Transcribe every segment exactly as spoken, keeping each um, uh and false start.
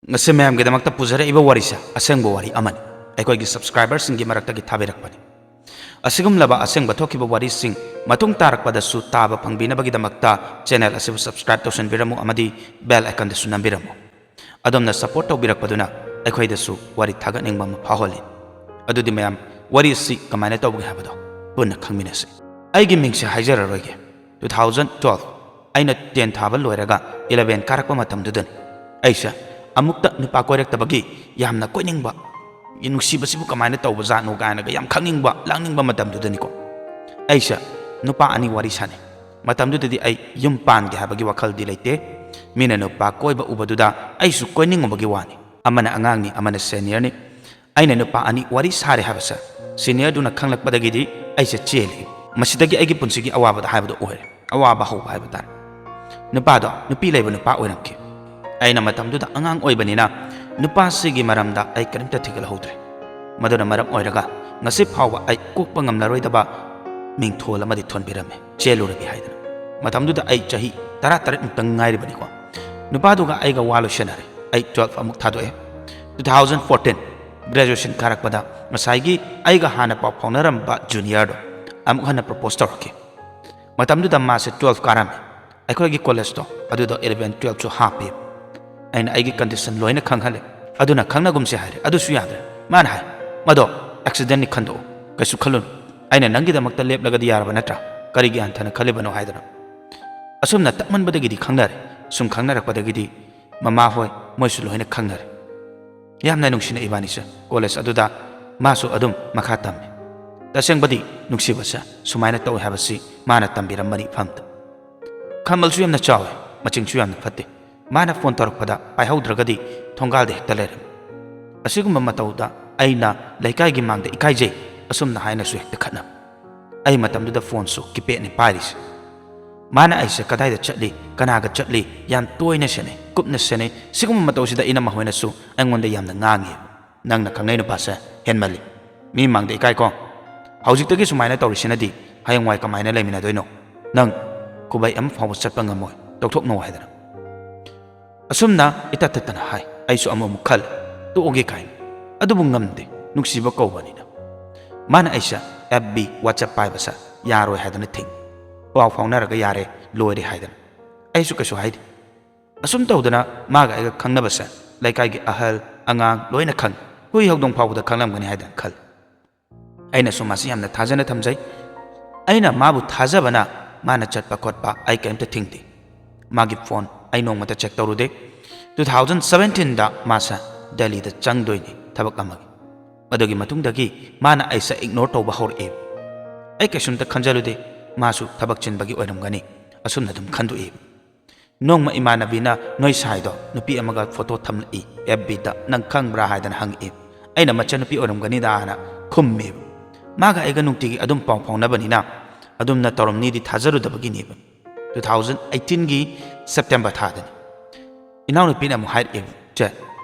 ꯉꯁꯤ ꯃꯌꯥꯝꯒꯤꯗꯃꯛꯇ ꯄꯨꯖꯔꯛꯏꯕ ꯋꯥꯔꯤꯁꯦ ꯑꯁꯦꯡꯕ ꯋꯥꯔꯤ ꯑꯃꯅꯤ꯫ ꯑꯩꯈꯣꯏꯒꯤ subscriberꯁꯤꯡꯒꯤ ꯃꯔꯛꯇꯒꯤ ꯊꯥꯕꯤꯔꯛꯄꯅꯤ꯫ ꯑꯁꯤꯒꯨꯝꯂꯕ ꯑꯁꯦꯡꯕ ꯊꯣꯛꯈꯤꯕ ꯋꯥꯔꯤꯁꯤꯡ ꯃꯇꯨꯡ ꯇꯥꯔꯛꯄꯗꯁꯨ ꯇꯥꯕ ꯐꯪꯕꯤꯅꯕꯒꯤꯗꯃꯛꯇ channel ꯑꯁꯤꯕꯨ subscribe ꯇꯧꯁꯤꯟꯕꯤꯔꯝꯃꯨ ꯑꯃꯗꯤ bell iconꯗꯁꯨ ꯅꯝꯕꯤꯔꯝꯃꯨ꯫ ꯑꯗꯣꯝꯅ support ꯇꯧꯕꯤꯔꯛꯄꯗꯨꯅ ꯑꯩꯈꯣꯏꯗꯁꯨ ꯋꯥꯔꯤ ꯊꯥꯒꯠꯅꯤꯡꯕ ꯑꯃ ꯐꯥꯎꯍꯜꯂꯤ꯫ ꯑꯗꯨꯗꯤ ꯃꯌꯥꯝ, ꯋꯥꯔꯤ ꯑꯁꯤ ꯀꯃꯥꯏꯅ ꯇꯧꯕꯒꯦ ꯍꯥꯏꯕꯗꯣ ꯄꯨꯟꯅ ꯈꯪꯃꯤꯟꯅꯁꯤ꯫ ꯑꯩꯒꯤ ꯃꯤꯡꯁꯦ ꯍꯥꯏꯖꯔꯔꯣꯏꯒꯦ꯫ Two thousand twelve, ꯑꯩꯅ ten ꯊꯥꯕ ꯂꯣꯏꯔꯒ eleven ꯀꯥꯔꯛꯄ ꯃꯇꯝꯗꯨꯗꯅꯤ꯫ ꯑꯩꯁꯦ ꯑꯃꯨꯛꯇ ꯅꯨꯄꯥ ꯀꯣꯏꯔꯛꯇꯕꯒꯤ ꯌꯥꯝꯅ ꯀꯣꯏꯅꯤꯡꯕ, ꯅꯨꯡꯁꯤꯕꯁꯤꯕꯨ ꯀꯃꯥꯏꯅ ꯇꯧꯕꯖꯥꯠꯅꯣ ꯀꯥꯏꯅꯒ ꯌꯥꯝ ꯈꯪꯅꯤꯡꯕ, ꯂꯥꯡꯅꯤꯡꯕ ꯃꯇꯝꯗꯨꯗꯅꯤꯀꯣ꯫ ꯑꯩꯁꯦ ꯅꯨꯄꯥ ꯑꯅꯤ ꯋꯥꯔꯤ ꯁꯥꯟꯅꯩ꯫ ꯃꯇꯝꯗꯨꯗꯗꯤ ꯑꯩ ꯌꯨꯝ ꯄꯥꯟꯒꯦ ꯍꯥꯏꯕꯒꯤ ꯋꯥꯈꯜꯗꯤ ꯂꯩꯇꯦ꯫ ꯃꯤꯅ ꯅꯨꯄꯥ ꯀꯣꯏꯕ ꯎꯕꯗꯨꯗ ꯑꯩꯁꯨ ꯀꯣꯏꯅꯤꯡꯉꯨꯕꯒꯤ ꯋꯥꯅꯤ꯫ ꯑꯃꯅ ꯑꯉꯥꯡꯅꯤ, ꯑꯃꯅ seniorꯅꯤ꯫ ꯑꯩꯅ ꯅꯨꯄꯥ ꯑꯅꯤ ꯋꯥꯔꯤ ꯁꯥꯔꯦ ꯍꯥꯏꯕꯁꯦ seniorꯗꯨꯅ ꯈꯪꯂꯛꯄꯗꯒꯤꯗꯤ ꯑꯩꯁꯦ ꯆꯦꯜꯂꯤ꯫ ꯃꯁꯤꯗꯒꯤ ꯑꯩꯒꯤ ꯄꯨꯟꯁꯤꯒꯤ ꯑꯋꯥꯕꯗ ꯍꯥꯏꯕꯗꯣ ꯑꯣꯏꯔꯦ꯫ ꯑꯋꯥꯕ ꯍꯧꯕ ꯍꯥꯏꯕ ꯇꯥꯔꯦ꯫ ꯅꯨꯄꯥꯗꯣ ꯅꯨꯄꯤ ꯂꯩꯕ ꯅꯨꯄꯥ ꯑꯣꯏꯔꯝꯈꯤ꯫ ꯑꯩꯅ ꯃꯇꯝꯗꯨꯗ ꯑꯉꯥꯡ ꯑꯣꯏꯕꯅꯤꯅ ꯅꯨꯄꯥꯁꯤꯒꯤ ꯃꯔꯝꯗ ꯑꯩ ꯀꯔꯤꯝꯇ ꯊꯤꯒꯠꯍꯧꯗ꯭ꯔꯦ꯫ ꯃꯗꯨꯅ ꯃꯔꯝ ꯑꯣꯏꯔꯒ ꯉꯁꯤ ꯐꯥꯎꯕ ꯑꯩ ꯀꯣꯛꯄ ꯉꯝꯂꯔꯣꯏꯗꯕ ꯃꯤꯡꯊꯣꯜ ꯑꯃꯗꯤ ꯊꯣꯟꯕꯤꯔꯝꯃꯤ, ꯆꯦꯜꯂꯨꯔꯒꯦ ꯍꯥꯏꯗꯅ꯫ ꯃꯇꯝꯗꯨꯗ ꯑꯩ ꯆꯍꯤ ꯇꯔꯥꯇꯔꯦꯠ ꯃꯨꯛꯇꯪ ꯉꯥꯏꯔꯤꯕꯅꯤꯀꯣ꯫ ꯅꯨꯄꯥꯗꯨꯒ ꯑꯩꯒ ꯋꯥ ꯂꯣꯏꯁꯟꯅꯔꯦ꯫ ꯑꯩ twelve ꯑꯃꯨꯛ ꯊꯥꯗꯣꯛꯑꯦ꯫ Two thousand fourteen graduation ꯀꯥꯔꯛꯄꯗ ꯉꯁꯥꯏꯒꯤ ꯑꯩꯒ ꯍꯥꯟꯅ ꯄꯥꯎ ꯐꯥꯎꯅꯔꯝꯕ juniorꯗꯣ ꯑꯃꯨꯛ ꯍꯟꯅ propose ꯇꯧꯔꯛꯈꯤ꯫ ꯃꯇꯝꯗꯨꯗ ꯃꯥꯁꯦ twelve ꯀꯥꯔꯝꯃꯦ꯫ ꯑꯩꯈꯣꯏꯒꯤ collegeꯇꯣ ꯑꯗꯨꯗꯣ eleven twelveꯁꯨ ꯍꯥꯞꯄꯤ꯫ ꯑꯩꯅ ꯑꯩꯒꯤ condition ꯂꯣꯏꯅ ꯈꯪꯍꯜꯂꯦ꯫ ꯑꯗꯨꯅ ꯈꯪꯅꯒꯨꯝꯁꯦ ꯍꯥꯏꯔꯦ, ꯑꯗꯨꯁꯨ ꯌꯥꯗ꯭ꯔꯦ꯫ ꯃꯥꯅ ꯍꯥꯏ, "ꯃꯗꯣ accidentꯅꯤ ꯈꯟꯗꯣꯛꯎ, ꯀꯩꯁꯨ ꯈꯜꯂꯨꯅꯨ꯫ ꯑꯩꯅ ꯅꯪꯒꯤꯗꯃꯛꯇ ꯂꯦꯞꯂꯒꯗꯤ ꯌꯥꯔꯕ ꯅꯠꯇ꯭ꯔꯥ? ꯀꯔꯤꯒꯤ ꯍꯟꯊꯅ ꯈꯜꯂꯤꯕꯅꯣ?" ꯍꯥꯏꯗꯅ꯫ ꯑꯁꯨꯝꯅ ꯇꯛꯃꯟꯕꯗꯒꯤꯗꯤ ꯈꯪꯅꯔꯦ꯫ ꯁꯨꯝ ꯈꯪꯅꯔꯛꯄꯗꯒꯤꯗꯤ ꯃꯃꯥ ꯍꯣꯏ ꯃꯣꯏꯁꯨ ꯂꯣꯏꯅ ꯈꯪꯅꯔꯦ꯫ ꯌꯥꯝꯅ ꯅꯨꯡꯁꯤꯅ ꯏꯕꯥꯅꯤꯁꯦ college ꯑꯗꯨꯗ ꯃꯥꯁꯨ ꯑꯗꯨꯝ ꯃꯈꯥ ꯇꯝꯃꯤ꯫ ꯇꯁꯦꯡꯕꯗꯤ ꯅꯨꯡꯁꯤꯕꯁꯦ ꯁꯨꯃꯥꯏꯅ ꯇꯧꯏ ꯍꯥꯏꯕꯁꯤ ꯃꯥꯅ ꯇꯝꯕꯤꯔꯝꯕꯅꯤ ꯏꯐꯝꯗ꯫ ꯈꯝꯕꯜꯁꯨ ꯌꯥꯝꯅ ꯆꯥꯎꯏ, ꯃꯆꯤꯡꯁꯨ ꯌꯥꯝꯅ ꯐꯠꯇꯦ꯫ ꯃꯥꯅ phone ꯇꯧꯔꯛꯄꯗ ꯄꯥꯏꯍꯧꯗ꯭ꯔꯒꯗꯤ ꯊꯣꯡꯒꯥꯜꯗ ꯍꯦꯛꯇ ꯂꯩꯔꯝꯃꯤ꯫ ꯑꯁꯤꯒꯨꯝꯕ ꯃꯇꯧꯗ ꯑꯩꯅ ꯂꯩꯀꯥꯏꯒꯤ ꯃꯥꯡꯗ ꯏꯀꯥꯏꯖꯩ, ꯑꯁꯨꯝꯅ ꯍꯥꯏꯅꯁꯨ ꯍꯦꯛꯇ ꯈꯠꯅꯕ꯫ ꯑꯩ ꯃꯇꯝꯗꯨꯗ phoneꯁꯨ keypadꯅꯤ ꯄꯥꯏꯔꯤꯁꯦ꯫ ꯃꯥꯅ ꯑꯩꯁꯦ ꯀꯗꯥꯏꯗ ꯆꯠꯂꯤ, ꯀꯅꯥꯒ ꯆꯠꯂꯤ ꯌꯥꯝ ꯇꯣꯏꯅ ꯁꯦꯟꯅꯩ, ꯀꯨꯞꯅ ꯁꯦꯟꯅꯩ꯫ ꯁꯤꯒꯨꯝꯕ ꯃꯇꯧꯁꯤꯗ ꯏꯅꯝꯃ ꯍꯣꯏꯅꯁꯨ ꯑꯩꯉꯣꯟꯗ ꯌꯥꯝꯅ ꯉꯥꯡꯉꯤ꯫ "ꯅꯪꯅ ꯈꯪꯅꯩ ꯅꯨꯄꯥꯁꯦ ꯍꯦꯟꯃꯜꯂꯤ, ꯃꯤ ꯃꯥꯡꯗ ꯏꯀꯥꯏꯀꯣ꯫ ꯍꯧꯖꯤꯛꯇꯒꯤ ꯁꯨꯃꯥꯏꯅ ꯇꯧꯔꯤꯁꯤꯅꯗꯤ ꯍꯌꯦꯡꯋꯥꯏ ꯀꯃꯥꯏꯅ ꯂꯩꯃꯤꯟꯅꯗꯣꯏꯅꯣ? ꯅꯪ ꯈꯨꯕꯩ ꯑꯃ ꯐꯥꯎꯕ ꯆꯠꯄ ꯉꯝꯃꯣꯏ, ꯇꯣꯛꯊꯣꯛꯅꯧ" ꯍꯥꯏꯗꯅ꯫ ꯑꯁꯨꯝꯅ ꯏꯇꯠ ꯇꯠꯇꯅ ꯍꯥꯏ꯫ ꯑꯩꯁꯨ ꯑꯃꯃꯨꯛ ꯈꯜꯂꯦ, ꯇꯣꯛꯑꯒꯦ ꯀꯥꯏꯅ꯫ ꯑꯗꯨꯕꯨ ꯉꯝꯗꯦ, ꯅꯨꯡꯁꯤꯕ ꯀꯧꯕꯅꯤꯅ꯫ ꯃꯥꯅ ꯑꯩꯁꯦ F B, WhatsApp ꯄꯥꯏꯕꯁꯦ ꯌꯥꯔꯣꯏ ꯍꯥꯏꯗꯅ ꯊꯤꯡꯉꯤ꯫ "ꯄꯥꯎ ꯐꯥꯎꯅꯔꯒ ꯌꯥꯔꯦ, ꯂꯣꯏꯔꯦ" ꯍꯥꯏꯗꯅ꯫ ꯑꯩꯁꯨ ꯀꯩꯁꯨ ꯍꯥꯏꯗꯦ꯫ ꯑꯁꯨꯝ ꯇꯧꯗꯅ ꯃꯥꯒ ꯑꯩꯒ ꯈꯪꯅꯕꯁꯦ ꯂꯩꯀꯥꯏꯒꯤ ꯑꯍꯜ, ꯑꯉꯥꯡ ꯂꯣꯏꯅ ꯈꯪꯉꯤ꯫ ꯍꯨꯏ ꯍꯧꯗꯣꯡ ꯐꯥꯎꯕꯗ ꯈꯪꯂꯝꯒꯅꯤ ꯍꯥꯏꯗꯅ ꯈꯜꯂꯤ꯫ ꯑꯩꯅꯁꯨ ꯃꯥꯁꯤ ꯌꯥꯝꯅ ꯊꯥꯖꯅ ꯊꯝꯖꯩ꯫ ꯑꯩꯅ ꯃꯥꯕꯨ ꯊꯥꯖꯕꯅ ꯃꯥꯅ ꯆꯠꯄ ꯈꯣꯠꯄ ꯑꯩ ꯀꯔꯤꯝꯇ ꯊꯤꯡꯗꯦ꯫ ꯃꯥꯒꯤ ꯐꯣꯟ ꯑꯩ ꯅꯣꯡꯃꯇ ꯆꯦꯛ ꯇꯧꯔꯨꯗꯦ꯫ Two thousand seventeenꯗ ꯃꯥꯁꯦ ꯗꯦꯜꯂꯤꯗ ꯆꯪꯗꯣꯏꯅꯤ ꯊꯕꯛ ꯑꯃꯒꯤ꯫ ꯑꯗꯨꯒꯤ ꯃꯇꯨꯡꯗꯒꯤ ꯃꯥꯅ ꯑꯩꯁꯦ ꯏꯒꯅꯣꯔ ꯇꯧꯕ ꯍꯧꯔꯛꯑꯦ꯫ ꯑꯩ ꯀꯩꯁꯨꯝꯇ ꯈꯟꯖꯜꯂꯨꯗꯦ, ꯃꯥꯁꯨ ꯊꯕꯛ ꯆꯤꯟꯕꯒꯤ ꯑꯣꯏꯔꯝꯒꯅꯤ, ꯑꯁꯨꯝꯅ ꯑꯗꯨꯝ ꯈꯟꯗꯣꯛꯏ꯫ ꯅꯣꯡꯃ ꯏꯃꯥꯟꯅꯕꯤꯅ ꯅꯣꯏ ꯁꯥꯏꯗꯣ ꯅꯨꯄꯤ ꯑꯃꯒ ꯐꯣꯇꯣ ꯊꯝꯂꯛꯏ F Bꯗ, ꯅꯪ ꯈꯪꯕ꯭ꯔꯥ ꯍꯥꯏꯗꯅ ꯍꯪꯉꯛꯏ꯫ ꯑꯩꯅ ꯃꯆꯟꯅꯨꯄꯤ ꯑꯣꯏꯔꯝꯒꯅꯤꯗꯥꯅ ꯈꯨꯝꯃꯦꯕ꯫ ꯃꯥꯒ ꯑꯩꯒ ꯅꯨꯡꯇꯤꯒꯤ ꯑꯗꯨꯝ ꯄꯥꯎ ꯐꯥꯎꯅꯕꯅꯤꯅ ꯑꯗꯨꯝꯅ ꯇꯧꯔꯝꯅꯤꯗꯤ ꯊꯥꯖꯔꯨꯗꯕꯒꯤꯅꯦꯕ꯫ Two thousand eighteenꯒꯤ September ꯊꯥꯗꯅꯤ꯫ ꯏꯅꯥꯎꯅꯨꯄꯤꯅ ꯑꯃꯨꯛ ꯍꯥꯏꯔꯛꯑꯦꯕ, "ꯆꯦ,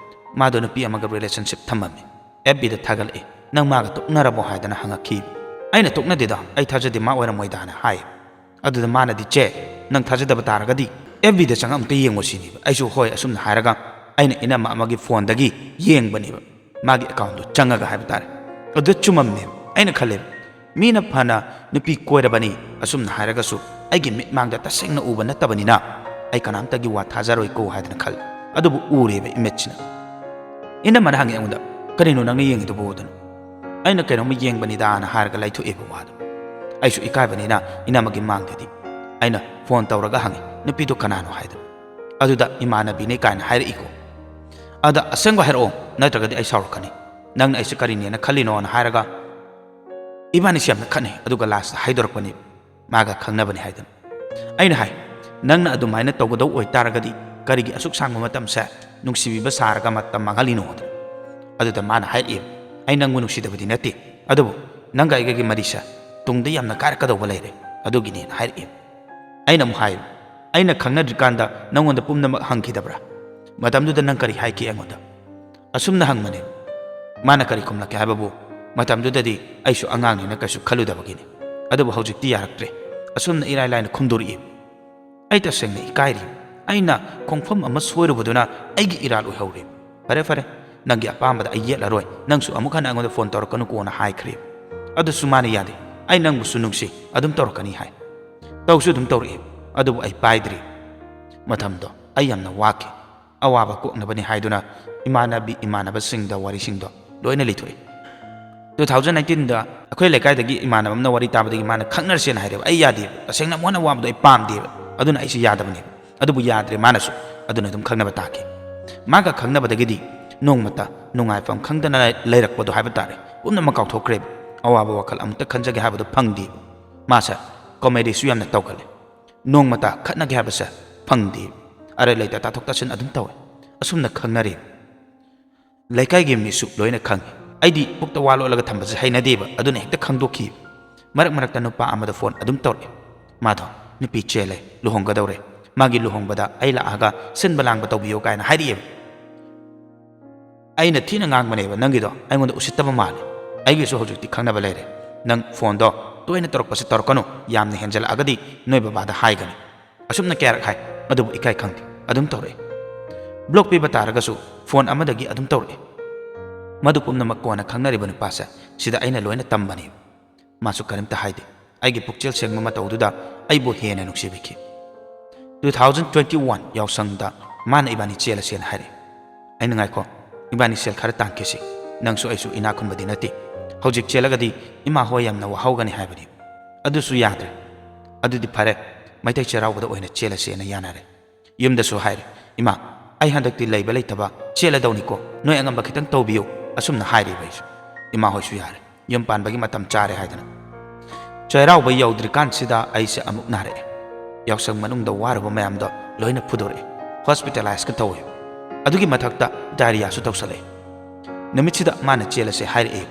ꯃꯥꯗꯣ ꯅꯨꯄꯤ ꯑꯃꯒ relationship ꯊꯝꯃꯝꯃꯦ, F Bꯗ ꯊꯥꯒꯠꯂꯛꯑꯦ, ꯅꯪ ꯃꯥꯒ ꯇꯣꯛꯅꯔꯕꯣ?" ꯍꯥꯏꯗꯅ ꯍꯪꯉꯛꯈꯤ꯫ ꯑꯩꯅ, "ꯇꯣꯛꯅꯗꯦꯗ, ꯑꯩ ꯊꯥꯖꯗꯦ, ꯃꯥ ꯑꯣꯏꯔꯝꯃꯣꯏꯗꯥꯅ" ꯍꯥꯏ꯫ ꯑꯗꯨꯗ ꯃꯥꯅꯗꯤ, "ꯆꯦ, ꯅꯪ ꯊꯥꯖꯗꯕ ꯇꯥꯔꯒꯗꯤ F Bꯗ ꯆꯪꯉ ꯑꯃꯨꯛꯇ ꯌꯦꯡꯉꯣ" ꯁꯤꯅꯦꯕ꯫ ꯑꯩꯁꯨ ꯍꯣꯏ ꯑꯁꯨꯝꯅ ꯍꯥꯏꯔꯒ ꯑꯩꯅ ꯏꯅꯝꯃ ꯑꯃꯒꯤ ꯐꯣꯟꯗꯒꯤ ꯌꯦꯡꯕꯅꯦꯕ, ꯃꯥꯒꯤ accountꯗꯣ ꯆꯪꯉꯒ ꯍꯥꯏꯕ ꯇꯥꯔꯦ꯫ ꯑꯗꯨꯗ ꯆꯨꯝꯃꯝꯃꯦꯕ꯫ ꯑꯩꯅ ꯈꯜꯂꯦꯕ, ꯃꯤꯅ ꯐꯅ ꯅꯨꯄꯤ ꯀꯣꯏꯔꯕꯅꯤ ꯑꯁꯨꯝꯅ ꯍꯥꯏꯔꯒꯁꯨ ꯑꯩꯒꯤ ꯃꯤꯠꯃꯥꯡꯗ ꯇꯁꯦꯡꯅ ꯎꯕ ꯅꯠꯇꯕꯅꯤꯅ ꯑꯩ ꯀꯅꯥꯝꯇꯒꯤ ꯋꯥ ꯊꯥꯖꯔꯣꯏꯀꯣ ꯍꯥꯏꯗꯅ ꯈꯜꯂꯦ꯫ ꯑꯗꯨꯕꯨ ꯎꯔꯦꯕ ꯏꯃꯤꯠꯁꯤꯅ꯫ ꯏꯅꯝꯃꯅ ꯍꯪꯉꯤ ꯑꯩꯉꯣꯟꯗ, "ꯀꯔꯤꯅꯣ ꯅꯪꯅ ꯌꯦꯡꯉꯤꯗꯨꯕꯨ?" ꯑꯗꯨꯅ ꯑꯩꯅ, "ꯀꯩꯅꯣꯝꯃ ꯌꯦꯡꯕꯅꯤꯗꯥꯅ" ꯍꯥꯏꯔꯒ ꯂꯩꯊꯣꯛꯑꯦꯕ ꯋꯥꯗꯣ꯫ ꯑꯩꯁꯨ ꯏꯀꯥꯏꯕꯅꯤꯅ ꯏꯅꯝꯃꯒꯤ ꯃꯥꯡꯗꯗꯤ ꯑꯩꯅ ꯐꯣꯟ ꯇꯧꯔꯒ ꯍꯪꯉꯤ, "ꯅꯨꯄꯤꯗꯣ ꯀꯅꯥꯅꯣ?" ꯍꯥꯏꯗꯅ꯫ "ꯑꯗꯨꯗ ꯏꯃꯥꯟꯅꯕꯤꯅꯦ" ꯀꯥꯏꯅ ꯍꯥꯏꯔꯛꯏꯀꯣ꯫ "ꯑꯗ ꯑꯁꯦꯡꯕ ꯍꯥꯏꯔꯛꯑꯣ, ꯅꯠꯇ꯭ꯔꯒꯗꯤ ꯑꯩ ꯁꯥꯎꯔꯛꯀꯅꯤ꯫ ꯅꯪꯅ ꯑꯩꯁꯦ ꯀꯔꯤꯅꯦꯅ ꯈꯜꯂꯤꯅꯣꯅ" ꯍꯥꯏꯔꯒ ꯏꯕꯥꯅꯤꯁꯦ ꯌꯥꯝꯅ ꯈꯠꯅꯩ, ꯑꯗꯨꯒ lastꯇ ꯍꯥꯏꯗꯣꯔꯛꯄꯅꯦ ꯃꯥꯒ ꯈꯪꯅꯕꯅꯤ ꯍꯥꯏꯗꯅ꯫ ꯑꯩꯅ ꯍꯥꯏ, "ꯅꯪꯅ ꯑꯗꯨꯃꯥꯏꯅ ꯇꯧꯒꯗꯧ ꯑꯣꯏꯇꯥꯔꯒꯗꯤ ꯀꯔꯤꯒꯤ ꯑꯁꯨꯛ ꯁꯥꯡꯕ ꯃꯇꯝꯁꯦ ꯅꯨꯡꯁꯤꯕꯤꯕ ꯁꯥꯔꯒ ꯃꯇꯝ ꯃꯥꯡꯍꯜꯂꯤꯅꯣ?" ꯑꯗꯨꯗ ꯃꯥꯅ ꯍꯥꯏꯔꯛꯑꯦ, "ꯑꯩ ꯅꯪꯕꯨ ꯅꯨꯡꯁꯤꯗꯕꯗꯤ ꯅꯠꯇꯦ, ꯑꯗꯨꯕꯨ ꯅꯪꯒ ꯑꯩꯒꯒꯤ ꯃꯔꯤꯁꯦ ꯇꯨꯡꯗ ꯌꯥꯝꯅ ꯀꯥꯏꯔꯛꯀꯗꯧꯕ ꯂꯩꯔꯦ, ꯑꯗꯨꯒꯤꯅꯦꯅ" ꯍꯥꯏꯔꯛꯑꯦ꯫ ꯑꯩꯅ ꯑꯃꯨꯛ ꯍꯥꯏ, "ꯑꯩꯅ ꯈꯪꯅꯗ꯭ꯔꯤꯀꯥꯟꯗ ꯅꯪꯉꯣꯟꯗ ꯄꯨꯝꯅꯃꯛ ꯍꯪꯈꯤꯗꯕ꯭ꯔꯥ? ꯃꯇꯝꯗꯨꯗ ꯅꯪ ꯀꯔꯤ ꯍꯥꯏꯈꯤ ꯑꯩꯉꯣꯟꯗ?" ꯑꯁꯨꯝꯅ ꯍꯪꯕꯅꯦ꯫ ꯃꯥꯅ ꯀꯔꯤ ꯈꯨꯝꯂꯛꯀꯦ ꯍꯥꯏꯕꯕꯨ, ꯃꯇꯝꯗꯨꯗꯗꯤ ꯑꯩꯁꯨ ꯑꯉꯥꯡꯅꯤꯅ ꯀꯩꯁꯨ ꯈꯜꯂꯨꯗꯕꯒꯤꯅꯤ꯫ ꯑꯗꯨꯕꯨ ꯍꯧꯖꯤꯛꯇꯤ ꯌꯥꯔꯛꯇ꯭ꯔꯦ꯫ ꯑꯁꯨꯝꯅ ꯏꯔꯥꯏ ꯂꯥꯏꯅ ꯈꯨꯝꯗꯣꯔꯛꯏ꯫ ꯑꯩ ꯇꯁꯦꯡꯅ ꯏꯀꯥꯏꯔꯤ꯫ ꯑꯩꯅ ꯈꯣꯡꯐꯝ ꯑꯃ ꯁꯣꯏꯔꯨꯕꯗꯨꯅ ꯑꯩꯒꯤ ꯏꯔꯥꯜ ꯑꯣꯏꯍꯧꯔꯦ꯫ "ꯐꯔꯦ, ꯐꯔꯦ, ꯅꯪꯒꯤ ꯑꯄꯥꯝꯕꯗ ꯑꯩ ꯌꯦꯠꯂꯔꯣꯏ, ꯅꯪꯁꯨ ꯑꯃꯨꯛ ꯍꯟꯅ ꯑꯩꯉꯣꯟꯗ ꯐꯣꯟ ꯇꯧꯔꯛꯀꯅꯨꯀꯣꯅ" ꯍꯥꯏꯈ꯭ꯔꯦ꯫ ꯑꯗꯨꯁꯨ ꯃꯥꯅ ꯌꯥꯗꯦ꯫ "ꯑꯩ ꯅꯪꯕꯨꯁꯨ ꯅꯨꯡꯁꯤ, ꯑꯗꯨꯝ ꯇꯧꯔꯛꯀꯅꯤ" ꯍꯥꯏ꯫ ꯇꯧꯁꯨ ꯑꯗꯨꯝ ꯇꯧꯔꯛꯏ꯫ ꯑꯗꯨꯕꯨ ꯑꯩ ꯄꯥꯏꯗ꯭ꯔꯤ꯫ ꯃꯇꯝꯗꯣ ꯑꯩ ꯌꯥꯝꯅ ꯋꯥꯈꯤ꯫ ꯑꯋꯥꯕ ꯀꯣꯛꯅꯕꯅꯤ ꯍꯥꯏꯗꯨꯅ ꯏꯃꯥꯟꯅꯕꯤ ꯏꯃꯥꯟꯅꯕꯁꯤꯡꯗ ꯋꯥꯔꯤꯁꯤꯡꯗꯣ ꯂꯣꯏꯅ ꯂꯤꯊꯣꯛꯏ꯫ Two thousand nineteenꯗ ꯑꯩꯈꯣꯏ ꯂꯩꯀꯥꯏꯗꯒꯤ ꯏꯃꯥꯟꯅꯕ ꯑꯃꯅ ꯋꯥꯔꯤ ꯇꯥꯕꯗꯒꯤ ꯃꯥꯅ ꯈꯪꯅꯔꯁꯦꯅ ꯍꯥꯏꯔꯦꯕ꯫ ꯑꯩ ꯌꯥꯗꯦꯕ, ꯇꯁꯦꯡꯅ ꯑꯃꯨꯛ ꯍꯟꯅ ꯋꯥꯕꯗꯣ ꯑꯩ ꯄꯥꯝꯗꯦꯕ꯫ ꯑꯗꯨꯅ ꯑꯩꯁꯦ ꯌꯥꯗꯕꯅꯦꯕ꯫ ꯑꯗꯨꯕꯨ ꯌꯥꯗ꯭ꯔꯦ, ꯃꯥꯅꯁꯨ꯫ ꯑꯗꯨꯅ ꯑꯗꯨꯝ ꯈꯪꯅꯕ ꯇꯥꯈꯤ꯫ ꯃꯥꯒ ꯈꯪꯅꯕꯗꯒꯤꯗꯤ ꯅꯣꯡꯃꯇ ꯅꯨꯡꯉꯥꯏꯐꯝ ꯈꯪꯗꯅ ꯂꯩꯔꯛꯄꯗꯣ ꯍꯥꯏꯕ ꯇꯥꯔꯦ, ꯄꯨꯝꯅꯃꯛ ꯀꯥꯎꯊꯣꯛꯈ꯭ꯔꯦꯕ꯫ ꯑꯋꯥꯕ ꯋꯥꯈꯜ ꯑꯃꯨꯛꯇ ꯈꯟꯖꯒꯦ ꯍꯥꯏꯕꯗꯣ ꯐꯪꯗꯦꯕ꯫ ꯃꯥꯁꯦ ꯀꯣꯃꯦꯗꯤꯁꯨ ꯌꯥꯝꯅ ꯇꯧꯒꯜꯂꯦ꯫ ꯅꯣꯡꯃꯇ ꯈꯠꯅꯒꯦ ꯍꯥꯏꯕꯁꯦ ꯐꯪꯗꯦ꯫ ꯑꯔꯩ ꯂꯩꯇ ꯇꯥꯊꯣꯛ ꯇꯥꯁꯤꯟ ꯑꯗꯨꯝ ꯇꯧꯋꯦ꯫ ꯑꯁꯨꯝꯅ ꯈꯪꯅꯔꯤ꯫ ꯂꯩꯀꯥꯏꯒꯤ ꯃꯤꯁꯨ ꯂꯣꯏꯅ ꯈꯪꯉꯤ꯫ ꯑꯩꯗꯤ ꯄꯨꯛꯇ ꯋꯥ ꯂꯣꯠꯂꯒ ꯊꯝꯕꯁꯦ ꯍꯩꯅꯗꯦꯕ, ꯑꯗꯨꯅ ꯍꯦꯛꯇ ꯈꯪꯗꯣꯛꯈꯤ꯫ ꯃꯔꯛ ꯃꯔꯛꯇ ꯅꯨꯄꯥ ꯑꯃꯗ ꯐꯣꯟ ꯑꯗꯨꯝ ꯇꯧꯔꯛꯑꯦ꯫ ꯃꯥꯗꯣ ꯅꯨꯄꯤ ꯆꯦꯜꯂꯦ, ꯂꯨꯍꯣꯡꯒꯗꯧꯔꯦ, ꯃꯥꯒꯤ ꯂꯨꯍꯣꯡꯕꯗ ꯑꯩ ꯂꯥꯛꯑꯒ ꯁꯤꯟꯕ ꯂꯥꯡꯕ ꯇꯧꯕꯤꯌꯣ ꯀꯥꯏꯅ ꯍꯥꯏꯔꯛꯑꯦꯕ꯫ ꯑꯩꯅ ꯊꯤꯅ ꯉꯥꯡꯕꯅꯦꯕ, "ꯅꯪꯒꯤꯗꯣ ꯑꯩꯉꯣꯟꯗ ꯎꯁꯤꯠꯇꯕ ꯃꯥꯜꯂꯦ꯫ ꯑꯩꯒꯤꯁꯨ ꯍꯧꯖꯤꯛꯇꯤ ꯈꯪꯅꯕ ꯂꯩꯔꯦ꯫ ꯅꯪ ꯐꯣꯟꯗꯣ ꯇꯣꯏꯅ ꯇꯧꯔꯛꯄꯁꯦ ꯇꯧꯔꯛꯀꯅꯨ, ꯌꯥꯝꯅ ꯍꯦꯟꯖꯜꯂꯛꯑꯒꯗꯤ ꯅꯣꯏ ꯕꯕꯥꯗ ꯍꯥꯏꯒꯅꯤ꯫ ꯑꯁꯨꯝꯅ ꯀꯌꯥꯔꯛ ꯍꯥꯏ, ꯑꯗꯨꯕꯨ ꯏꯀꯥꯏ ꯈꯪꯗꯦ, ꯑꯗꯨꯝ ꯇꯧꯔꯛꯑꯦ꯫ ꯕ꯭ꯂꯣꯛ ꯄꯤꯕ ꯇꯥꯔꯒꯁꯨ ꯐꯣꯟ ꯑꯃꯗꯒꯤ ꯑꯗꯨꯝ ꯇꯧꯔꯛꯑꯦ꯫ ꯃꯗꯨ ꯄꯨꯝꯅꯃꯛ ꯀꯣꯟꯅ ꯈꯪꯅꯔꯤꯕ ꯅꯨꯄꯥꯁꯦ ꯁꯤꯗ ꯑꯩꯅ ꯂꯣꯏꯅ ꯇꯝꯕꯅꯤ"꯫ ꯃꯥꯁꯨ ꯀꯔꯤꯝꯇ ꯍꯥꯏꯗꯦ꯫ ꯑꯩꯒꯤ ꯄꯨꯛꯆꯦꯜ ꯁꯦꯡꯕ ꯃꯇꯧꯗꯨꯗ ꯑꯩꯕꯨ ꯍꯦꯟꯅ ꯅꯨꯡꯁꯤꯕꯤꯈꯤ꯫ Two thousand twenty one ꯌꯥꯎꯁꯪꯗ ꯃꯥꯅ ꯏꯕꯥꯅꯤ ꯆꯦꯜꯂꯁꯦꯅ ꯍꯥꯏꯔꯛꯑꯦ꯫ ꯑꯩꯅ, "ꯉꯥꯏꯈꯣ, ꯏꯕꯥꯅꯤ ꯁꯦꯜ ꯈꯔ ꯇꯥꯟꯈꯤꯁꯤ꯫ ꯅꯪꯁꯨ ꯑꯩꯁꯨ ꯏꯅꯥꯛ ꯈꯨꯟꯕꯗꯤ ꯅꯠꯇꯦ꯫ ꯍꯧꯖꯤꯛ ꯆꯦꯜꯂꯒꯗꯤ ꯏꯃꯥ ꯍꯣꯏ ꯌꯥꯝꯅ ꯋꯥꯍꯧꯒꯅꯤ" ꯍꯥꯏꯕꯅꯤ꯫ "ꯑꯗꯨꯁꯨ ꯌꯥꯗ꯭ꯔꯦ꯫ ꯑꯗꯨꯗꯤ ꯐꯔꯦ, ꯃꯩꯇꯩ ꯆꯩꯔꯥꯎꯕꯗ ꯑꯣꯏꯅ ꯆꯦꯜꯂꯁꯦꯅ" ꯌꯥꯅꯔꯦ꯫ ꯌꯨꯝꯗꯁꯨ ꯍꯥꯏꯔꯦ, "ꯏꯃꯥ, ꯑꯩ ꯍꯟꯗꯛꯇꯤ ꯂꯩꯕ ꯂꯩꯇꯕ ꯆꯦꯜꯂꯗꯧꯅꯤꯀꯣ, ꯅꯣꯏ ꯑꯉꯝꯕ ꯈꯤꯇꯪ ꯇꯧꯕꯤꯌꯨ", ꯑꯁꯨꯝꯅ ꯍꯥꯏꯔꯤꯕ ꯑꯩꯁꯨ꯫ ꯏꯃꯥ ꯍꯣꯏꯁꯨ ꯌꯥꯔꯦ, ꯌꯨꯝ ꯄꯥꯟꯕꯒꯤ ꯃꯇꯝ ꯆꯥꯔꯦ ꯍꯥꯏꯗꯅ꯫ ꯆꯩꯔꯥꯎꯕ ꯌꯧꯗ꯭ꯔꯤꯀꯥꯟꯁꯤꯗ ꯑꯩꯁꯦ ꯑꯃꯨꯛ ꯅꯥꯔꯛꯑꯦ꯫ ꯌꯥꯎꯁꯪ ꯃꯅꯨꯡꯗ ꯋꯥꯔꯨꯕ ꯃꯌꯥꯝꯗꯣ ꯂꯣꯏꯅ ꯐꯨꯗꯣꯔꯛꯑꯦ꯫ ꯍꯣꯁꯄꯤꯇꯥꯂꯥꯏꯁꯀ ꯇꯧꯋꯦ꯫ ꯑꯗꯨꯒꯤ ꯃꯊꯛꯇ ꯗꯥꯏꯔꯤꯌꯥꯁꯨ ꯇꯧꯁꯜꯂꯛꯑꯦ꯫ ꯅꯨꯃꯤꯠꯁꯤꯗ ꯃꯥꯅ ꯆꯦꯜꯂꯁꯦ ꯍꯥꯏꯔꯛꯑꯦ꯫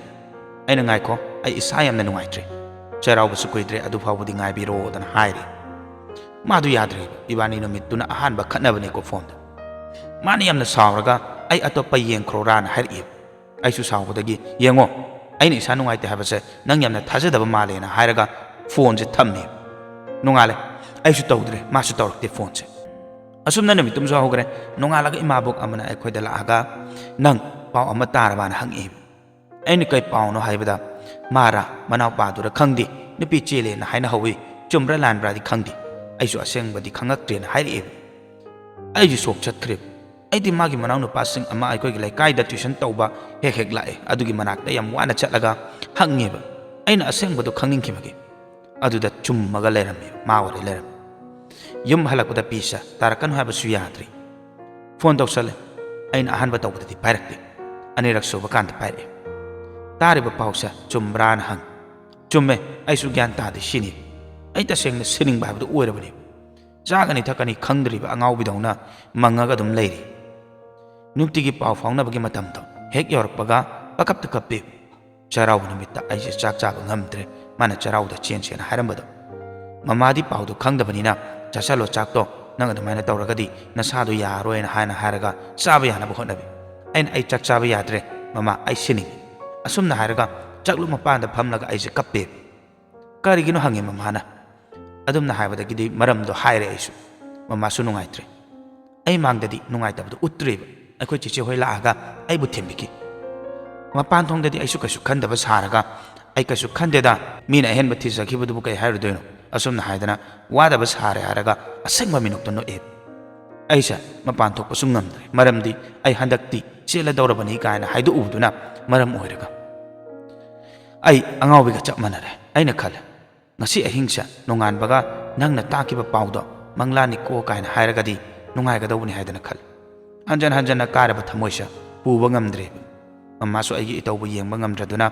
ꯑꯩꯅ, "ꯉꯥꯏꯈꯣ, ꯑꯩ ꯏꯁꯥ ꯌꯥꯝꯅ ꯅꯨꯡꯉꯥꯏꯇ꯭ꯔꯦ, ꯆꯩꯔꯥꯎꯕꯁꯨ ꯀꯨꯏꯗ꯭ꯔꯦ, ꯑꯗꯨ ꯐꯥꯎꯕꯗꯤ ꯉꯥꯏꯕꯤꯔꯣꯗꯅ" ꯍꯥꯏꯔꯦ꯫ ꯃꯥꯗꯨ ꯌꯥꯗ꯭ꯔꯦꯕ꯫ ꯏꯕꯥꯅꯤ ꯅꯨꯃꯤꯠꯇꯨꯅ ꯑꯍꯥꯟꯕ ꯈꯠꯅꯕꯅꯤꯀꯣ ꯐꯣꯟꯗ꯫ ꯃꯥꯅ ꯌꯥꯝꯅ ꯁꯥꯎꯔꯒ, "ꯑꯩ ꯑꯇꯣꯞꯄ ꯌꯦꯡꯈ꯭ꯔꯣꯔꯥꯅ" ꯍꯥꯏꯔꯛꯑꯦꯕ꯫ ꯑꯩꯁꯨ ꯁꯥꯎꯕꯗꯒꯤ, "ꯌꯦꯡꯉꯣ, ꯑꯩꯅ ꯏꯁꯥ ꯅꯨꯡꯉꯥꯏꯇꯦ ꯍꯥꯏꯕꯁꯦ ꯅꯪ ꯌꯥꯝꯅ ꯊꯥꯖꯗꯕ ꯃꯥꯜꯂꯦꯅ" ꯍꯥꯏꯔꯒ ꯐꯣꯟꯁꯦ ꯊꯝꯃꯦ꯫ ꯅꯣꯡꯉꯥꯜꯂꯦ꯫ ꯑꯩꯁꯨ ꯇꯧꯗ꯭ꯔꯦ, ꯃꯥꯁꯨ ꯇꯧꯔꯛꯇꯦ ꯐꯣꯟꯁꯦ꯫ ꯑꯁꯨꯝꯅ ꯅꯨꯃꯤꯠ ꯇꯨꯝꯁꯨ ꯍꯧꯈ꯭ꯔꯦ꯫ ꯅꯣꯡꯉꯥꯜꯂꯒ ꯏꯃꯥꯕꯣꯛ ꯑꯃꯅ ꯑꯩꯈꯣꯏꯗ ꯂꯥꯛꯑꯒ, "ꯅꯪ ꯄꯥꯎ ꯑꯃ ꯇꯥꯔꯕꯅ?" ꯍꯪꯉꯛꯏ꯫ ꯑꯩꯅ, "ꯀꯩ ꯄꯥꯎꯅꯣ?" ꯍꯥꯏꯕꯗ, "ꯃꯥꯔꯥ ꯃꯅꯥꯎꯄꯥꯗꯨꯔ ꯈꯪꯗꯦ, ꯅꯨꯄꯤ ꯆꯦꯜꯂꯦꯅ ꯍꯥꯏꯅ ꯍꯧꯏ, ꯆꯨꯝꯕ꯭ꯔꯥ ꯂꯥꯟꯕ꯭ꯔꯥꯗꯤ ꯈꯪꯗꯦ, ꯑꯩꯁꯨ ꯑꯁꯦꯡꯕꯗꯤ ꯈꯪꯉꯛꯇ꯭ꯔꯦꯅ" ꯍꯥꯏꯔꯛꯑꯦꯕ꯫ ꯑꯩꯁꯨ ꯁꯣꯛ ꯆꯠꯈ꯭ꯔꯦꯕ꯫ ꯑꯩꯗꯤ ꯃꯥꯒꯤ ꯃꯅꯥꯎꯅꯨꯄꯥꯁꯤꯡ ꯑꯃ ꯑꯩꯈꯣꯏꯒꯤ ꯂꯩꯀꯥꯏꯗ ꯇ꯭ꯌꯨꯁꯟ ꯇꯧꯕ ꯍꯦꯛ ꯍꯦꯛ ꯂꯥꯛꯑꯦ, ꯑꯗꯨꯒꯤ ꯃꯅꯥꯛꯇ ꯌꯥꯝ ꯋꯥꯅ ꯆꯠꯂꯒ ꯍꯪꯉꯦꯕ꯫ ꯑꯩꯅ ꯑꯁꯦꯡꯕꯗꯣ ꯈꯪꯅꯤꯡꯈꯤꯕꯒꯤ꯫ ꯑꯗꯨꯗ ꯆꯨꯝꯃꯒ ꯂꯩꯔꯝꯃꯦ, ꯃꯥ ꯑꯣꯏꯔꯦ ꯂꯩꯔꯝꯃꯦ꯫ ꯌꯨꯝ ꯍꯜꯂꯛꯄꯗ ꯄꯤꯁ ꯇꯥꯔꯛꯀꯅꯨ ꯍꯥꯏꯕꯁꯨ ꯌꯥꯗ꯭ꯔꯤ꯫ ꯐꯣꯟ ꯇꯧꯁꯜꯂꯦ꯫ ꯑꯩꯅ ꯑꯍꯥꯟꯕ ꯇꯧꯕꯗꯗꯤ ꯄꯥꯏꯔꯛꯇꯦ꯫ ꯑꯅꯤꯔꯛ ꯁꯨꯕ ꯀꯥꯟꯗ ꯄꯥꯏꯔꯛꯑꯦ꯫ "ꯇꯥꯔꯤꯕ ꯄꯥꯎꯁꯦ ꯆꯨꯝꯕ꯭ꯔꯥꯅ?" ꯍꯪꯉꯦ꯫ "ꯆꯨꯝꯃꯦ, ꯑꯩꯁꯨ ꯒ꯭ꯌꯥꯟ ꯇꯥꯗꯦ" ꯁꯤꯅꯤ꯫ ꯑꯩ ꯇꯁꯦꯡꯅ ꯁꯤꯅꯤꯡꯕ ꯍꯥꯏꯕꯗꯨ ꯑꯣꯏꯔꯕꯅꯤ꯫ ꯆꯥꯒꯅꯤ ꯊꯛꯀꯅꯤ ꯈꯪꯗ꯭ꯔꯤꯕ ꯑꯉꯥꯎꯕꯤꯗꯧꯅ ꯃꯪꯉꯒ ꯑꯗꯨꯝ ꯂꯩꯔꯤ꯫ ꯅꯨꯡꯇꯤꯒꯤ ꯄꯥꯎ ꯐꯥꯎꯅꯕꯒꯤ ꯃꯇꯝꯗꯣ ꯍꯦꯛ ꯌꯧꯔꯛꯄꯒ ꯄꯀꯞꯇ ꯀꯞꯄꯤ꯫ ꯆꯩꯔꯥꯎꯕ ꯅꯨꯃꯤꯠꯇ ꯑꯩꯁꯦ ꯆꯥꯛ ꯆꯥꯕ ꯉꯝꯗ꯭ꯔꯦ, ꯃꯥꯅ ꯆꯩꯔꯥꯎꯗ ꯆꯦꯟꯁꯦꯅ ꯍꯥꯏꯔꯝꯕꯗꯣ꯫ "ꯃꯃꯥꯗꯤ ꯄꯥꯎꯗꯣ ꯈꯪꯗꯕꯅꯤꯅ ꯆꯥꯁꯜꯂꯣ ꯆꯥꯛꯇꯣ, ꯅꯪ ꯑꯗꯨꯃꯥꯏꯅ ꯇꯧꯔꯒꯗꯤ ꯅꯁꯥꯗꯣ ꯌꯥꯔꯔꯣꯏꯅ" ꯍꯥꯏꯅ ꯍꯥꯏꯔꯒ ꯆꯥꯕ ꯌꯥꯅꯕ ꯍꯣꯠꯅꯕꯤ꯫ ꯑꯩꯅ, "ꯑꯩ ꯆꯥꯛ ꯆꯥꯕ ꯌꯥꯗ꯭ꯔꯦ ꯃꯃꯥ, ꯑꯩ ꯁꯤꯅꯤꯡꯉꯤ"꯫ ꯑꯁꯨꯝꯅ ꯍꯥꯏꯔꯒ ꯆꯥꯛꯂꯨꯛ ꯃꯄꯥꯟꯗ ꯐꯝꯂꯒ ꯑꯩꯁꯦ ꯀꯞꯄꯦ꯫ "ꯀꯔꯤꯒꯤꯅꯣ?" ꯍꯪꯉꯦ ꯃꯃꯥꯅ꯫ ꯑꯗꯨꯝꯅ ꯍꯥꯏꯕꯗꯒꯤꯗꯤ ꯃꯔꯝꯗꯣ ꯍꯥꯏꯔꯦ ꯑꯩꯁꯨ꯫ ꯃꯃꯥꯁꯨ ꯅꯨꯡꯉꯥꯏꯇ꯭ꯔꯦ꯫ ꯑꯩ ꯃꯥꯡꯗꯗꯤ ꯅꯨꯡꯉꯥꯏꯇꯕꯗꯨ ꯎꯠꯇ꯭ꯔꯦꯕ꯫ ꯑꯩꯈꯣꯏ ꯆꯦꯆꯦ ꯍꯣꯏ ꯂꯥꯛꯑꯒ ꯑꯩꯕꯨ ꯊꯦꯝꯕꯤꯈꯤ꯫ ꯃꯄꯥꯟ ꯊꯣꯡꯗꯗꯤ ꯑꯩꯁꯨ ꯀꯩꯁꯨ ꯈꯟꯗꯕ ꯁꯥꯔꯒ, "ꯑꯩ ꯀꯩꯁꯨ ꯈꯟꯗꯦꯗ, ꯃꯤꯅ ꯑꯍꯦꯟꯕ ꯊꯤꯖꯈꯤꯕꯗꯨꯕꯨ ꯀꯩ ꯍꯥꯏꯔꯨꯗꯣꯏꯅꯣ?" ꯑꯁꯨꯝꯅ ꯍꯥꯏꯗꯅ ꯋꯥꯗꯕ ꯁꯥꯔꯦ ꯍꯥꯏꯔꯒ ꯑꯁꯦꯡꯕ ꯃꯤꯅꯣꯛꯇ ꯅꯣꯛꯑꯦ꯫ ꯑꯩꯁꯦ ꯃꯄꯥꯟ ꯊꯣꯛꯄꯁꯨ ꯉꯝꯗ꯭ꯔꯦ, ꯃꯔꯝꯗꯤ ꯑꯩ ꯍꯟꯗꯛꯇꯤ ꯆꯦꯜꯂꯗꯧꯔꯕꯅꯤ ꯀꯥꯏꯅ ꯍꯥꯏꯗꯣꯛꯎꯕꯗꯨꯅ ꯃꯔꯝ ꯑꯣꯏꯔꯒ꯫ ꯑꯩ ꯑꯉꯥꯎꯕꯤꯒ ꯆꯞ ꯃꯥꯟꯅꯔꯦ꯫ ꯑꯩꯅ ꯈꯜꯂꯦ, "ꯉꯁꯤ ꯑꯍꯤꯡꯁꯦ ꯅꯣꯡꯉꯥꯟꯕꯒ ꯅꯪꯅ ꯇꯥꯛꯈꯤꯕ ꯄꯥꯎꯗꯣ ꯃꯪꯂꯥꯅꯤꯀꯣ" ꯀꯥꯏꯅ ꯍꯥꯏꯔꯒꯗꯤ ꯅꯨꯡꯉꯥꯏꯒꯗꯧꯕꯅꯤ ꯍꯥꯏꯗꯅ ꯈꯜꯂꯦ꯫ ꯍꯟꯖꯟ ꯍꯟꯖꯟꯅ ꯀꯥꯏꯔꯕ ꯊꯃꯣꯏꯁꯦ ꯄꯨꯕ ꯉꯝꯗ꯭ꯔꯦꯕ꯫ ꯃꯃꯥꯁꯨ ꯑꯩꯒꯤ ꯏꯇꯧꯕꯨ ꯌꯦꯡꯕ ꯉꯝꯗ꯭ꯔꯗꯨꯅ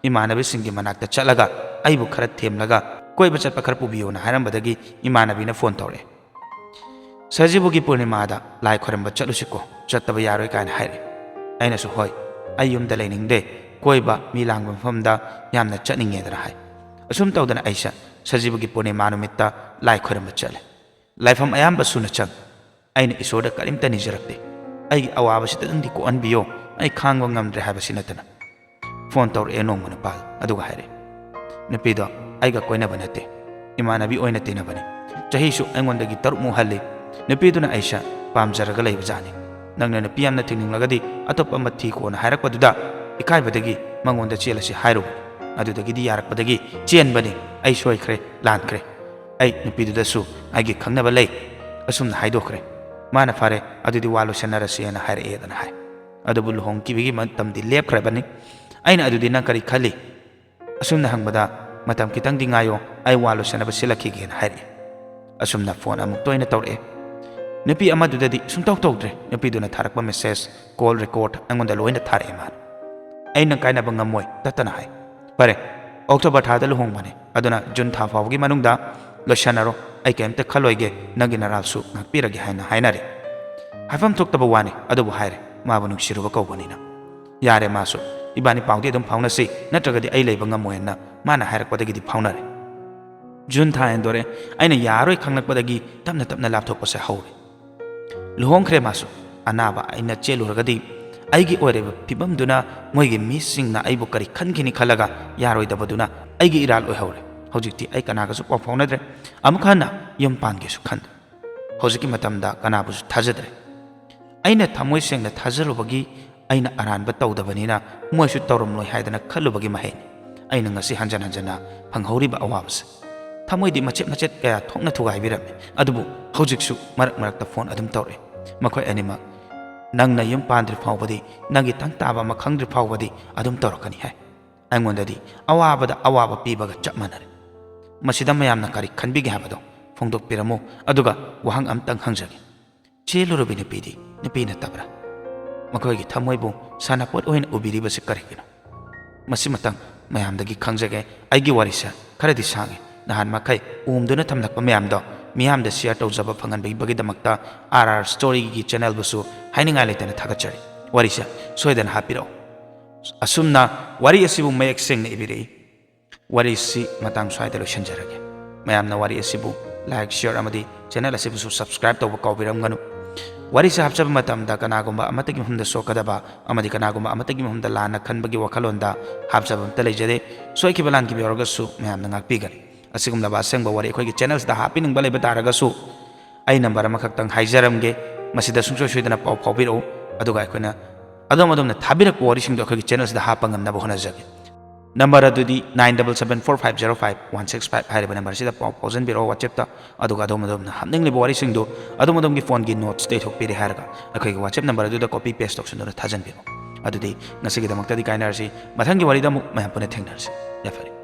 ꯏꯃꯥꯟꯅꯕꯤꯁꯤꯡꯒꯤ ꯃꯅꯥꯛꯇ ꯆꯠꯂꯒ ꯑꯩꯕꯨ ꯈꯔ ꯊꯦꯝꯂꯒ "ꯀꯣꯏꯕ ꯆꯠꯄ ꯈꯔ ꯄꯨꯕꯤꯌꯣꯅ" ꯍꯥꯏꯔꯝꯕꯗꯒꯤ ꯏꯃꯥꯟꯅꯕꯤꯅ ꯐꯣꯟ ꯇꯧꯔꯛꯑꯦ꯫ "ꯁꯖꯤꯕꯨꯒꯤ ꯄꯨꯔꯅꯤꯃꯥꯗ ꯂꯥꯏ ꯈꯣꯏꯔꯝꯕ ꯆꯠꯂꯨꯁꯤꯀꯣ, ꯆꯠꯇꯕ ꯌꯥꯔꯣꯏ" ꯀꯥꯏꯅ ꯍꯥꯏꯔꯛꯑꯦ꯫ ꯑꯩꯅꯁꯨ, "ꯍꯣꯏ, ꯑꯩ ꯌꯨꯝꯗ ꯂꯩꯅꯤꯡꯗꯦ, ꯀꯣꯏꯕ, ꯃꯤ ꯂꯥꯡꯕ ꯃꯐꯝꯗ ꯌꯥꯝꯅ ꯆꯠꯅꯤꯡꯉꯦꯗꯅ" ꯍꯥꯏ꯫ ꯑꯁꯨꯝ ꯇꯧꯗꯅ ꯑꯩꯁꯦ ꯁꯖꯤꯕꯨꯒꯤ ꯄꯨꯔꯅꯤꯃꯥ ꯅꯨꯃꯤꯠꯇ ꯂꯥꯏ ꯈꯣꯏꯔꯝꯕ ꯆꯠꯂꯦ꯫ ꯂꯥꯏꯐꯝ ꯑꯌꯥꯝꯕ ꯁꯨꯅ ꯆꯪꯉꯤ꯫ ꯑꯩꯅ ꯏꯁꯣꯔꯗ ꯀꯔꯤꯝꯇ ꯅꯤꯖꯔꯛꯇꯦ꯫ "ꯑꯩꯒꯤ ꯑꯋꯥꯕꯁꯤꯗꯪꯗꯤ ꯀꯣꯛꯍꯟꯕꯤꯌꯣ, ꯑꯩ ꯈꯥꯡꯕ ꯉꯝꯗ꯭ꯔꯦ" ꯍꯥꯏꯕꯁꯤ ꯅꯠꯇꯅ꯫ ꯐꯣꯟ ꯇꯧꯔꯛꯑꯦ ꯅꯣꯡꯃ ꯅꯨꯄꯥꯗꯣ, ꯑꯗꯨꯒ ꯍꯥꯏꯔꯛꯑꯦ, "ꯅꯨꯄꯤꯗꯣ ꯑꯩꯒ ꯀꯣꯏꯅꯕ ꯅꯠꯇꯦ, ꯏꯃꯥꯟꯅꯕꯤ ꯑꯣꯏꯅ ꯇꯤꯟꯅꯕꯅꯤ꯫ ꯆꯍꯤꯁꯨ ꯑꯩꯉꯣꯟꯗꯒꯤ ꯇꯔꯨꯛꯃꯨꯛ ꯍꯜꯂꯤ꯫ ꯅꯨꯄꯤꯗꯨꯅ ꯑꯩꯁꯦ ꯄꯥꯝꯖꯔꯒ ꯂꯩꯕꯖꯥꯠꯅꯤ꯫ "ꯅꯪꯅ ꯅꯨꯄꯤ ꯌꯥꯝꯅ ꯊꯤꯡꯅꯤꯡꯂꯒꯗꯤ ꯑꯇꯣꯞꯄ ꯑꯃ ꯊꯤꯈꯣꯅ" ꯍꯥꯏꯔꯛꯄꯗꯨꯗ ꯏꯀꯥꯏꯕꯗꯒꯤ ꯃꯉꯣꯟꯗ "ꯆꯦꯜꯂꯁꯤ" ꯍꯥꯏꯔꯨꯕꯅꯤ꯫ ꯑꯗꯨꯗꯒꯤꯗꯤ ꯌꯥꯔꯛꯄꯗꯒꯤ ꯆꯦꯟꯕꯅꯤ꯫ ꯑꯩ ꯁꯣꯏꯈ꯭ꯔꯦ, ꯂꯥꯟꯈ꯭ꯔꯦ꯫ ꯑꯩ ꯅꯨꯄꯤꯗꯨꯗꯁꯨ ꯑꯩꯒꯤ ꯈꯪꯅꯕ ꯂꯩ ꯑꯁꯨꯝꯅ ꯍꯥꯏꯗꯣꯛꯈ꯭ꯔꯦ꯫ ꯃꯥꯅ "ꯐꯔꯦ, ꯑꯗꯨꯗꯤ ꯋꯥ ꯂꯣꯏꯁꯟꯅꯔꯁꯦꯅ" ꯍꯥꯏꯔꯛꯑꯦꯗꯅ ꯍꯥꯏ꯫ ꯑꯗꯨꯕꯨ ꯂꯨꯍꯣꯡꯈꯤꯕꯒꯤ ꯃꯇꯝꯗꯤ ꯂꯦꯞꯈ꯭ꯔꯕꯅꯤ꯫ ꯑꯩꯅ "ꯑꯗꯨꯗꯤ ꯅꯪ ꯀꯔꯤ ꯈꯜꯂꯤ?" ꯑꯁꯨꯝꯅ ꯍꯪꯕꯗ, "ꯃꯇꯝ ꯈꯤꯇꯪꯗꯤ ꯉꯥꯏꯌꯣ, ꯑꯩ ꯋꯥ ꯂꯣꯏꯁꯟꯅꯕ ꯁꯤꯜꯂꯛꯈꯤꯒꯦꯅ" ꯍꯥꯏꯔꯛꯏ꯫ ꯑꯁꯨꯝꯅ ꯐꯣꯟ ꯑꯃꯨꯛ ꯇꯣꯏꯅ ꯇꯧꯔꯛꯑꯦ꯫ ꯅꯨꯄꯤ ꯑꯃꯗꯨꯗꯗꯤ ꯁꯨꯡꯇꯧ ꯇꯧꯗ꯭ꯔꯦ꯫ ꯅꯨꯄꯤꯗꯨꯅ ꯊꯥꯔꯛꯄ ꯃꯦꯁꯦꯖ, ꯀꯣꯜ ꯔꯦꯀꯣꯔꯗ ꯑꯩꯉꯣꯟꯗ ꯂꯣꯏꯅ ꯊꯥꯔꯛꯑꯦ ꯃꯥꯅ꯫ ꯑꯩꯅ ꯀꯥꯏꯅꯕ ꯉꯝꯃꯣꯏ ꯇꯠꯇꯅ ꯍꯥꯏ꯫ "ꯐꯔꯦ, ꯑꯣꯛꯇꯣꯕꯔ ꯊꯥꯗ ꯂꯨꯍꯣꯡꯕꯅꯤ, ꯑꯗꯨꯅ ꯖꯨꯟ ꯊꯥ ꯐꯥꯎꯕꯒꯤ ꯃꯅꯨꯡꯗ ꯂꯣꯏꯁꯟꯅꯔꯣ, ꯑꯩ ꯀꯩꯝꯇ ꯈꯜꯂꯣꯏꯒꯦ, ꯅꯪꯒꯤ ꯅꯔꯥꯜꯁꯨ ꯉꯥꯛꯄꯤꯔꯒꯦ" ꯍꯥꯏꯅ ꯍꯥꯏꯅꯔꯦ꯫ ꯍꯥꯏꯐꯝ ꯊꯣꯛꯇꯕ ꯋꯥꯅꯤ, ꯑꯗꯨꯕꯨ ꯍꯥꯏꯔꯦ, ꯃꯥꯕꯨ ꯅꯨꯡꯁꯤꯔꯨꯕ ꯀꯧꯕꯅꯤꯅ꯫ "ꯌꯥꯔꯦ ꯃꯥꯁꯨ, ꯏꯕꯥꯅꯤ ꯄꯥꯎꯗꯤ ꯑꯗꯨꯝ ꯐꯥꯎꯅꯁꯤ, ꯅꯠꯇ꯭ꯔꯒꯗꯤ ꯑꯩ ꯂꯩꯕ ꯉꯝꯃꯣꯏꯅ" ꯃꯥꯅ ꯍꯥꯏꯔꯛꯄꯗꯒꯤꯗꯤ ꯐꯥꯎꯅꯔꯦ꯫ ꯖꯨꯟ ꯊꯥ ꯍꯦꯟꯗꯣꯔꯦ꯫ ꯑꯩꯅ ꯌꯥꯔꯣꯏ ꯈꯪꯂꯛꯄꯗꯒꯤ ꯇꯞꯅ ꯇꯞꯅ ꯂꯥꯞꯊꯣꯛꯄꯁꯦ ꯍꯧꯔꯦ꯫ ꯂꯨꯍꯣꯡꯈ꯭ꯔꯦ ꯃꯥꯁꯨ꯫ ꯑꯅꯥꯕ ꯑꯩꯅ ꯆꯦꯜꯂꯨꯔꯒꯗꯤ ꯑꯩꯒꯤ ꯑꯣꯏꯔꯤꯕ ꯐꯤꯕꯝꯗꯨꯅ ꯃꯣꯏꯒꯤ ꯃꯤꯁꯤꯡꯅ ꯑꯩꯕꯨ ꯀꯔꯤ ꯈꯟꯈꯤꯅꯤ ꯈꯜꯂꯒ ꯌꯥꯔꯣꯏꯗꯕꯗꯨꯅ ꯑꯩꯒꯤ ꯏꯔꯥꯜ ꯑꯣꯏꯍꯧꯔꯦ꯫ ꯍꯧꯖꯤꯛꯇꯤ ꯑꯩ ꯀꯅꯥꯒꯁꯨ ꯄꯥꯎ ꯐꯥꯎꯅꯗ꯭ꯔꯦ꯫ ꯑꯃꯨꯛ ꯍꯟꯅ ꯌꯨꯝ ꯄꯥꯟꯒꯦꯁꯨ ꯈꯟꯗ꯭ꯔꯦ꯫ ꯍꯧꯖꯤꯛꯀꯤ ꯃꯇꯝꯗ ꯀꯅꯥꯕꯨꯁꯨ ꯊꯥꯖꯗ꯭ꯔꯦ꯫ ꯑꯩꯅ ꯊꯃꯣꯏ ꯁꯦꯡꯅ ꯊꯥꯖꯔꯨꯕꯒꯤ ꯑꯩꯅ ꯑꯔꯥꯟꯕ ꯇꯧꯗꯕꯅꯤꯅ ꯃꯣꯏꯁꯨ ꯇꯧꯔꯝꯂꯣꯏ ꯍꯥꯏꯗꯅ ꯈꯜꯂꯨꯕꯒꯤ ꯃꯍꯩꯅꯤ ꯑꯩꯅ ꯉꯁꯤ ꯍꯟꯖꯟ ꯍꯟꯖꯟꯅ ꯐꯪꯍꯧꯔꯤꯕ ꯑꯋꯥꯕꯁꯦ꯫ ꯊꯃꯣꯏꯗꯤ ꯃꯆꯦꯠ ꯃꯆꯦꯠ ꯀꯌꯥ ꯊꯣꯛꯅ ꯊꯨꯒꯥꯏꯕꯤꯔꯝꯃꯤ, ꯑꯗꯨꯕꯨ ꯍꯧꯖꯤꯛꯁꯨ ꯃꯔꯛ ꯃꯔꯛꯇ ꯐꯣꯟ ꯑꯗꯨꯝ ꯇꯧꯔꯛꯏ꯫ ꯃꯈꯣꯏ ꯑꯅꯤꯃꯛ, "ꯅꯪꯅ ꯌꯨꯝ ꯄꯥꯟꯗ꯭ꯔꯤ ꯐꯥꯎꯕꯗꯤ, ꯅꯪꯒꯤ ꯇꯪ ꯇꯥꯕ ꯑꯃ ꯈꯪꯗ꯭ꯔꯤ ꯐꯥꯎꯕꯗꯤ ꯑꯗꯨꯝ ꯇꯧꯔꯛꯀꯅꯤ" ꯍꯥꯏ꯫ ꯑꯩꯉꯣꯟꯗꯗꯤ ꯑꯋꯥꯕꯗ ꯑꯋꯥꯕ ꯄꯤꯕꯒ ꯆꯞ ꯃꯥꯟꯅꯔꯦ꯫ ꯃꯁꯤꯗ ꯃꯌꯥꯝꯅ ꯀꯔꯤ ꯈꯟꯕꯤꯒꯦ ꯍꯥꯏꯕꯗꯣ ꯐꯣꯡꯗꯣꯛꯄꯤꯔꯝꯃꯨ, ꯑꯗꯨꯒ ꯋꯥꯍꯪ ꯑꯃꯇꯪ ꯍꯪꯖꯒꯦ꯫ ꯆꯦꯜꯂꯨꯔꯕꯤ ꯅꯨꯄꯤꯗꯤ ꯅꯨꯄꯤ ꯅꯠꯇꯕ꯭ꯔꯥ? ꯃꯈꯣꯏꯒꯤ ꯊꯃꯣꯏꯕꯨ ꯁꯥꯟꯅꯄꯣꯠ ꯑꯣꯏꯅ ꯎꯕꯤꯔꯤꯕꯁꯤ ꯀꯔꯤꯒꯤꯅꯣ? ꯃꯁꯤꯃꯇꯪ ꯃꯌꯥꯝꯗꯒꯤ ꯈꯪꯖꯒꯦ꯫ ꯑꯩꯒꯤ ꯋꯥꯔꯤꯁꯦ ꯈꯔꯗꯤ ꯁꯥꯡꯉꯦ꯫ ꯅꯍꯥꯟ ꯃꯈꯩ ꯎꯝꯗꯨꯅ ꯊꯝꯂꯛꯄ ꯃꯌꯥꯝꯗꯣ ꯃꯤꯌꯥꯝꯗ ꯁꯤꯌꯔ ꯇꯧꯖꯕ ꯐꯪꯍꯟꯕꯤꯕꯒꯤꯗꯃꯛꯇ ꯑꯥꯔ ꯑꯥꯔ ꯁ꯭ꯇꯣꯔꯤꯒꯤ ꯆꯦꯅꯦꯜꯕꯨꯁꯨ ꯍꯥꯏꯅꯤꯡꯉꯥꯏ ꯂꯩꯇꯅ ꯊꯥꯒꯠꯆꯔꯤ꯫ ꯋꯥꯔꯤꯁꯦ ꯁꯣꯏꯗꯅ ꯍꯥꯞꯄꯤꯔꯛꯎ꯫ ꯑꯁꯨꯝꯅ ꯋꯥꯔꯤ ꯑꯁꯤꯕꯨ ꯃꯌꯦꯛ ꯁꯦꯡꯅ ꯏꯕꯤꯔꯛꯏ꯫ ꯋꯥꯔꯤꯁꯤ ꯃꯇꯥꯡ ꯁ꯭ꯋꯥꯏꯗ ꯂꯣꯏꯁꯤꯟꯖꯔꯒꯦ꯫ ꯃꯌꯥꯝꯅ ꯋꯥꯔꯤ ꯑꯁꯤꯕꯨ ꯂꯥꯏꯛ, ꯁꯤꯌꯔ ꯑꯃꯗꯤ ꯆꯦꯅꯦꯜ ꯑꯁꯤꯕꯨꯁꯨ ꯁꯕꯁꯀ꯭ꯔꯥꯏꯕ ꯇꯧꯕ ꯀꯥꯎꯕꯤꯔꯝꯒꯅꯨ꯫ ꯋꯥꯔꯤꯁꯤ ꯍꯥꯞꯆꯕ ꯃꯇꯝꯗ ꯀꯅꯥꯒꯨꯝꯕ ꯑꯃꯠꯇꯒꯤ ꯃꯐꯝꯗ ꯁꯣꯛꯀꯗꯕ ꯑꯃꯗꯤ ꯀꯅꯥꯒꯨꯝꯕ ꯑꯃꯠꯇꯒꯤ ꯃꯐꯝꯗ ꯂꯥꯟꯅ ꯈꯟꯕꯒꯤ ꯋꯥꯈꯜꯂꯣꯟꯗ ꯍꯥꯞꯆꯕ ꯑꯝꯇ ꯂꯩꯖꯗꯦ꯫ ꯁꯣꯏꯈꯤꯕ ꯂꯥꯟꯈꯤꯕ ꯌꯥꯎꯔꯒꯁꯨ ꯃꯌꯥꯝꯅ ꯉꯥꯛꯄꯤꯒꯅꯤ꯫ ꯑꯁꯤꯒꯨꯝꯂꯕ ꯑꯁꯦꯡꯕ ꯋꯥꯔꯤ ꯑꯩꯈꯣꯏꯒꯤ ꯆꯦꯅꯦꯜꯁꯤꯗ ꯍꯥꯞꯄꯤꯅꯤꯡꯕ ꯂꯩꯕ ꯇꯥꯔꯒꯁꯨ ꯑꯩ ꯅꯝꯕꯔ ꯑꯃꯈꯛꯇꯪ ꯍꯥꯏꯖꯔꯝꯒꯦ, ꯃꯁꯤꯗ ꯁꯨꯡꯁꯣꯏ ꯁꯣꯏꯗꯅ ꯄꯥꯎ ꯐꯥꯎꯕꯤꯔꯛꯎ, ꯑꯗꯨꯒ ꯑꯩꯈꯣꯏꯅ ꯑꯗꯣꯝ ꯑꯗꯣꯝꯅ ꯊꯥꯕꯤꯔꯛꯄ ꯋꯥꯔꯤꯁꯤꯡꯗꯣ ꯑꯩꯈꯣꯏꯒꯤ ꯆꯦꯅꯦꯜꯁꯤꯗ ꯍꯥꯞꯄ ꯉꯝꯅꯕ ꯍꯣꯠꯅꯖꯒꯦ꯫ ꯅꯝꯕꯔ ꯑꯗꯨꯗꯤ nine double seven four five zero five one six five ꯍꯥꯏꯔꯤꯕ ꯅꯝꯕꯔꯁꯤꯗ ꯄꯥꯎ ꯐꯥꯎꯖꯟꯕꯤꯔꯛꯑꯣ WhatsApp-ꯇ, ꯑꯗꯨꯒ ꯑꯗꯣꯝ ꯑꯗꯣꯝꯅ ꯍꯥꯞꯅꯤꯡꯂꯤꯕ ꯋꯥꯔꯤꯁꯤꯡꯗꯨ ꯑꯗꯣꯝ ꯑꯗꯣꯝꯒꯤ ꯐꯣꯟꯒꯤ ꯅꯣꯠꯁꯇ ꯏꯊꯣꯛꯄꯤꯔꯦ ꯍꯥꯏꯔꯒ ꯑꯩꯈꯣꯏꯒꯤ WhatsApp ꯅꯝꯕꯔ ꯑꯗꯨꯗ ꯀꯣꯄꯤ ꯄꯦꯁ ꯇꯧꯁꯤꯟꯗꯨꯅ ꯊꯥꯖꯟꯕꯤꯔꯛꯑꯣ꯫ ꯑꯗꯨꯗꯤ ꯉꯁꯤꯒꯤꯗꯃꯛꯇꯗꯤ ꯀꯥꯏꯅꯔꯁꯤ, ꯃꯊꯪꯒꯤ ꯋꯥꯔꯤꯗ ꯑꯃꯨꯛ ꯃꯌꯥꯝ ꯄꯨꯟꯅ ꯊꯦꯡꯅꯔꯁꯤ꯫ ꯌꯥꯏꯐꯔꯦ꯫